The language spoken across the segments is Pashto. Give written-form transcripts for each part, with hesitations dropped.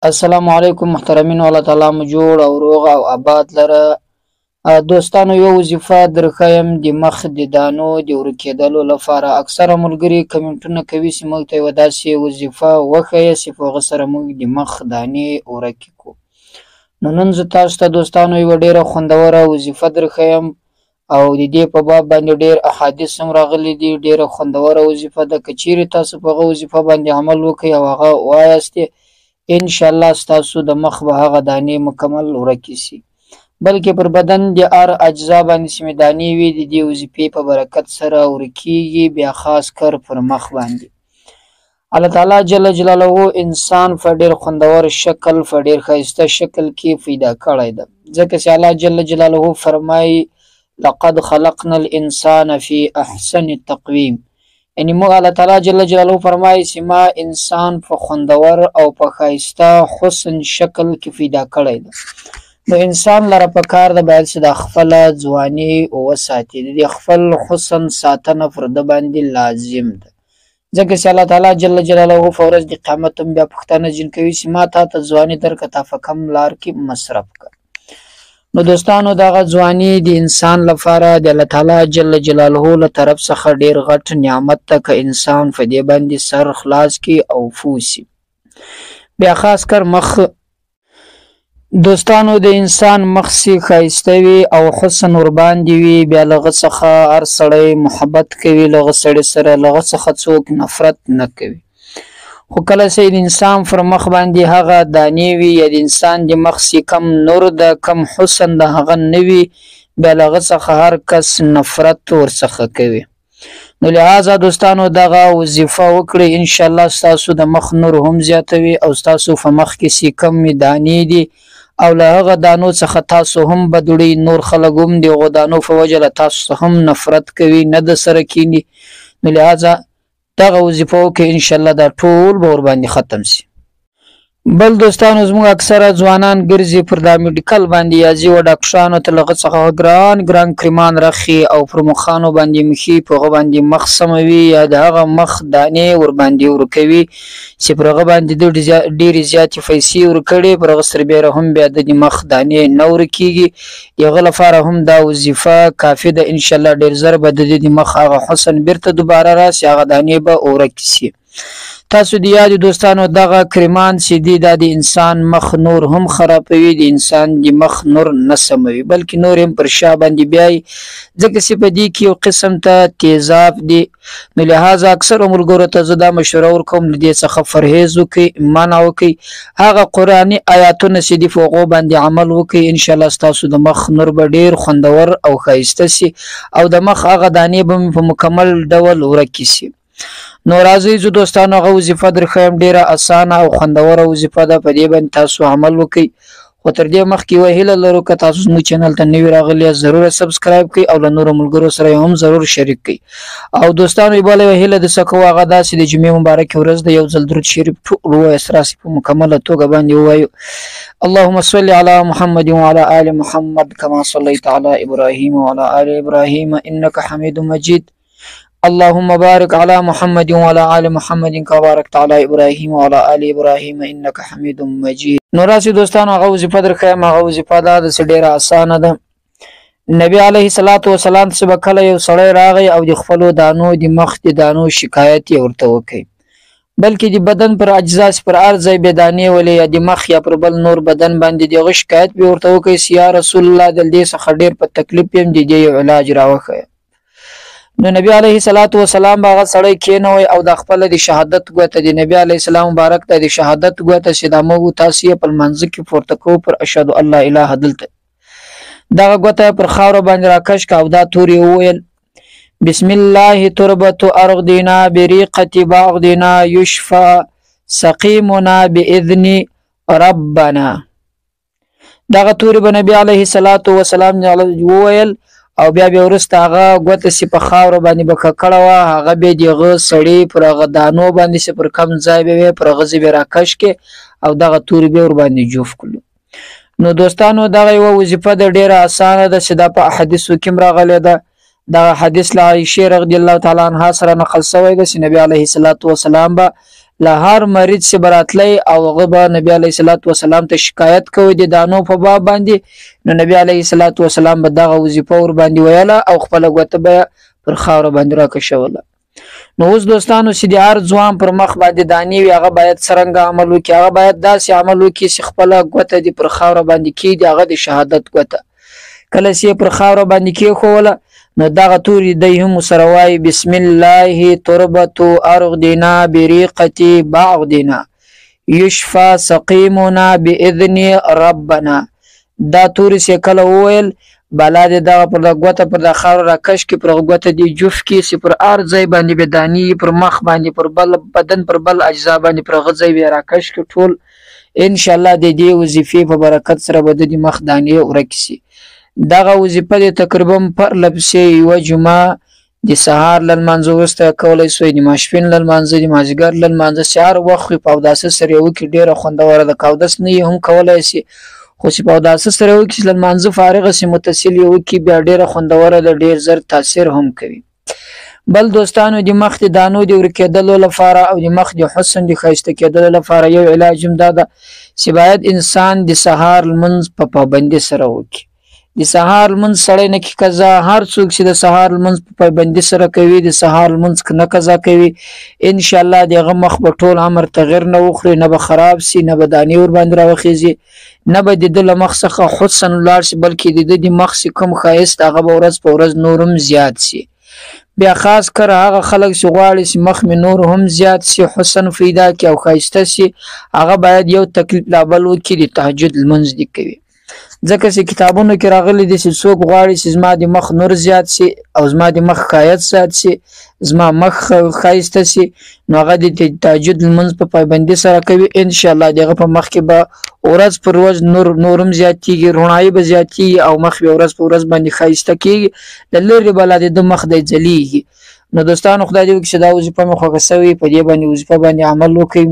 السلام علیکم محترمین، الله تعالی مو جوړ او روغ او آباد لره. دوستانو، یو وظیفه درښیم د مخ د دانو د ورکېدلو لپاره. اکثره ملګري کمنټونه کوي چې موږ ته یوه داسې وظیفه وښیه چې په هغه سره موږ د مخ دانې ورکې کړو. نو نن زه تاسو ته دوستانو یوه ډېره خوندوره وظیفه درښیم او د دې په باب باندې ډېر احادیث هم راغلي دي. ډېره خوندوره وظیفه ده، که چیرې تاسو په هغه وظیفه باندې عمل وکړئ او هغه وایاستې، انشاءالله ستاسو د مخ به هغه دانې مکمل ورکې سي، بلکې پر بدن د هر اجزا باندې چې مې دانې وي د دې وظیفې په برکت سره ورکیږي، بیا خاص کر پر مخ باندې. الله تعالی جل جلاله انسان په ډېر خوندور شکل، په ډېر ښایسته شکل کې پیدا کړی ده، ځکه چې الله جل جلاله فرمایي لقد خلقنا الانسان فی احسن تقویم. یعنی موږ الله تعالی جل جلاله فرمایي چې ما انسان په خوندور او په ښایسته حسن شکل کې پیدا کړی ده. نو انسان لره په کار ده باید چې د خپله ځواني وساتي، د دې خپل حسن ساتنه پر ده باندې لازم ده، ځکه چې الله تعالی جل جلاله په ورځ د قیامت هم بیا پوښتنه ځین کوي چې ما تا ته ځواني درکړه، تا په کوم لار کې مصرف کړه. نو دوستانو، دغه ځواني د انسان لپاره د الله تعالی جل جلاله له طرف څخه ډېر غټ نعمت ده، که انسان په دې باندې سر خلاص کړي او پوه سي. بیا خاص کر مخ، دوستانو، د انسان مخ سي ښایسته وي او حسن ورباندې وي، بیا له هغه څخه هر سړی محبت کوي، له هغه سړي سره له هغه څخه څوک نفرت نه کوي. خو کله چې د انسان پر مخ باندې هغه دانې وي یا د انسان د مخ سي کم نور ده، کم حسن د هغه نه وي، بیا له هغه څخه هر کس نفرت ورڅخه کوي. نو لهذا دوستانو دغه وظیفه وکړئ، انشاءالله ستاسو د مخ نور هم زیاتوي او ستاسو په مخ کې سي کم دانې دي او له هغه دانو څخه تاسو هم بدوړي، نور خلک هم د هغو دانو په وجه له تاسو څخه هم نفرت کوي، نه د سره کیني. نو لهذا دغه وظیفه وکړئ، انشاءالله دا ټول به ورباندې ختم سي. بل دوستانو، زموږ اکثره ځوانان ګرځي پر دا میډیکل باندې یا ځي و ډاکټرانو ته له هغه څخه ګران ګران کریمان رخي او پر مخانو باندې مښي، په هغه باندې مخ سموي یا د هغه مخ دانې ورباندې ورکوي چې پر هغه باندې د ډېرې زیاتې پیسې ورکړي، پر هغه سربېره هم بیا د دې مخ دانې نه ورکیږي. د هغه لپاره هم دا وظیفه کافي ده، انشاءالله ډېر زر به د دې مخ هغه حسن بیرته دوباره راسي، هغه دانې به ورکې سي. تاسو د یادو دوستانو دغه کریمان چې دي دا د انسان مخ نور هم خرابوي، د انسان د مخ نور نه سموي، بلکې نور هم پر شا باندې بیایي، ځکه چې په دې کې یو قسم ته تیزاب دي. نو لهذا اکثرو ملګرو ته زه دا مشوره ورکوم له دې څخه پرهیز وکړئ، منع وکړئ، هغه قرآني آیاتونه چې دي په هغو باندې عمل وکړئ، انشاءالله ستاسو د مخ نور به ډېر خوندور او ښایسته سي او د مخ هغه دانې به په مکمل ډول ورکې سي. نو راځئ زه دوستانو هغه وظیفه درښیم، ډېره اسانه او خوندوره وظیفه ده، په دې باندې تاسو عمل وکړئ. خو تر دې مخکې یوه هیله لرو، که تاسو زموږ چینل ته نوي راغلي یاست ضرور یې subscribe کړئ او له نورو ملګرو سره یې هم ضرور شریک کړئ. او دوستانو یې بله یوه هیله درڅخه کوو، هغه داسې د جمعې مبارکې ورځ ده، یو ځل درود شریف ټول ووایاست، راسئ په مکمله توګه باندې ووایو اللهم صل على محمد وعلى آل محمد كما صليت على إبراهيم وعلى آل إبراهيم إنك حميد مجيد. اللهم بارك على محمد وعلى آل محمد كما باركت على إبراهيم وعلى آل إبراهيم إنك حميد مجيد. نو راسي دوستانو هغه وظیفه درښیم، هغه وظیفه دا ده چې ډېره اسانه ده. نبی علیه الصلاة والسلام څه به کله یو سړی راغی او د خپلو دانو د مخ د دانو شکایت یې ورته وکړي، بلکې د بدن پر اجزا پر هر ځای به دانې ولې یا د مخ یا پر بل نور بدن باندې د هغه شکایت به ورته وکړي چې یا رسول الله د دې څخه ډېر په تکلیف یم، د دې یو علاج راوښیه. نو نبی علیه الصلاة والسلام به هغه سړی کښېنوی او د خپله د شهادت ګوته د نبی علیه السلام مبارک ته د شهادت ګوته چې دا موږ تاسو یې په لمانځه کې پورته کوو پر اشهد ان لا اله دلته دغه ګوته پر خاوره باندې راکش کړه او دا تورې وویل بسم الله تربة ارضنا بریقة بعضنا یشفى سقیمنا باذن ربنا. دغه تورې به نبی علیه الصلاة والسلام وویل او بیا بیا وروسته هغه ګوته چې په خاوره باندې به ککړه وه، هغه بیا د هغه سړي پر هغه دانو باندې چې پر کم ځای به وي پر هغه ځای به راکش کړي او دغه تورې بیا ورباندې جوف کړو. نو دوستانو دغه یوه وظیفه ده، ډېره اسانه ده چې دا په احادیثو کې هم راغلې ده. دغه حدیث له عایشې رضی الله تعالی عنها سره نقل شوی دی چې نبی علیه الصلاة والسلام به له هر مریض چې به راتلی او هغه به نبي علیه الصلاة والسلام ته شکایت کوي د دانو په باب باندې، نو نبي علیه الصلاة والسلام به دغه وظیفه ورباندې ویله او خپله ګوته به پر خاوره باندې راکشوله. نو اوس دوستانو چې د هر ځوان پر مخ باندې دانې وي، هغه باید څرنګه عمل وکړي؟ هغه باید داسې عمل وکړي چې خپله ګوته دې پر خاوره باندې کښېږدي، هغه د شهادت ګوته کله چې یې پر خاوره باندې کښېښووله، نو دغه توري دی هم ورسره وایي: بسم الله تربة ارغدنا بریقة بعضنا یشفى سقیمنا باذن ربنا. دا توري چې کله وویل، بالا دې دغه پر ګوته پر د خاوره راکش کړي، پر ګوته دې جوف کړي چې پر هر ځای باندې به دانې پر مخ باندې، پر بل بدن، پر بل اجزا باندې، پر هغه ځای به راکش کړي ټول. انشاءالله د دې وظیفې په برکت سره به د دې مخ دانې ورکې سي. دغه وظیفه دې تقریبا پرله پسې یوه جمعه د سهار له لمانځه وروسته کولی سوی، د ماسپښین له لمانځه، د مازدیګر له لمانځه، چې هر وخت وي په اوداسه سره یې وکړي، ډېره خوندوره ده. که اودس نه یې هم کولی سي، خو چې په اوداسه سره یې وکړي، چې له لمانځه فارغه سي متصل یې وکړي، بیا ډېره خوندوره ده، ډېر زر تاثیر هم کوي. بل دوستانو د مخ د دانو د ورکېدلو لپاره او د مخ د حسن د ښایسته کېدلو لپاره یو علاج هم دا ده چې باید انسان د سهار لمونځ په پابندي سره وکړي. د سهار لمونځ سړی نه کي قضا، هر څوک چې د سهار لمونځ په پابندي سره کوي، د سهار لمونځ نه قضا کوي، انشاءالله د هغه مخ به ټول عمر تغیر نه وخوري، نه به خراب سي، نه به دانې ورباندې راوخیږي، نه به د ده له مخ څخه حسن ولاړ سي، بلکې د ده د مخ چې کوم ښایست هغه به ورځ په ورځ نور هم زیات سي. بیا خاص کر هغه خلک چې غواړي چې مخ مې نور هم زیات سي، حسن پیدا کړي او ښایسته سي، هغه باید یو تکلیف لا بل وکړي، د تهجد لمونځ دې کوي. ځکه چې کتابونو کې راغلي دي چې څوک غواړي چې زما د مخ نور زیات سي او زما د مخ ښایست زیات سي، زما مخ ښایسته سي، نو هغه د تهجد لمونځ په پابندي سره کوي، انشاءالله د هغه په مخ کې به ورځ پر ورځ نور هم زیاتېږي، رڼایي به زیاتېږي او مخ به ورځ په ورځ باندې ښایسته کېږي، له لرې به لا د ده مخ دی ځلېږي. نو دوستانو خدای دې وکړي چې دا وظیفه مې خوښه سوې، په دې باندې وظیفه باندې عمل وکړئ،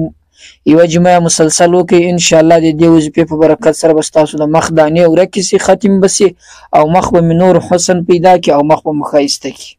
یوه جمعه مسلسل وکړئ، انشاءالله د دې وظیفې په برکت سره به ستاسو د مخ دانې ورکې سي، ختم به سي او مخ به مې نور حسن پیدا کړي او مخ به مو ښایسته کړي.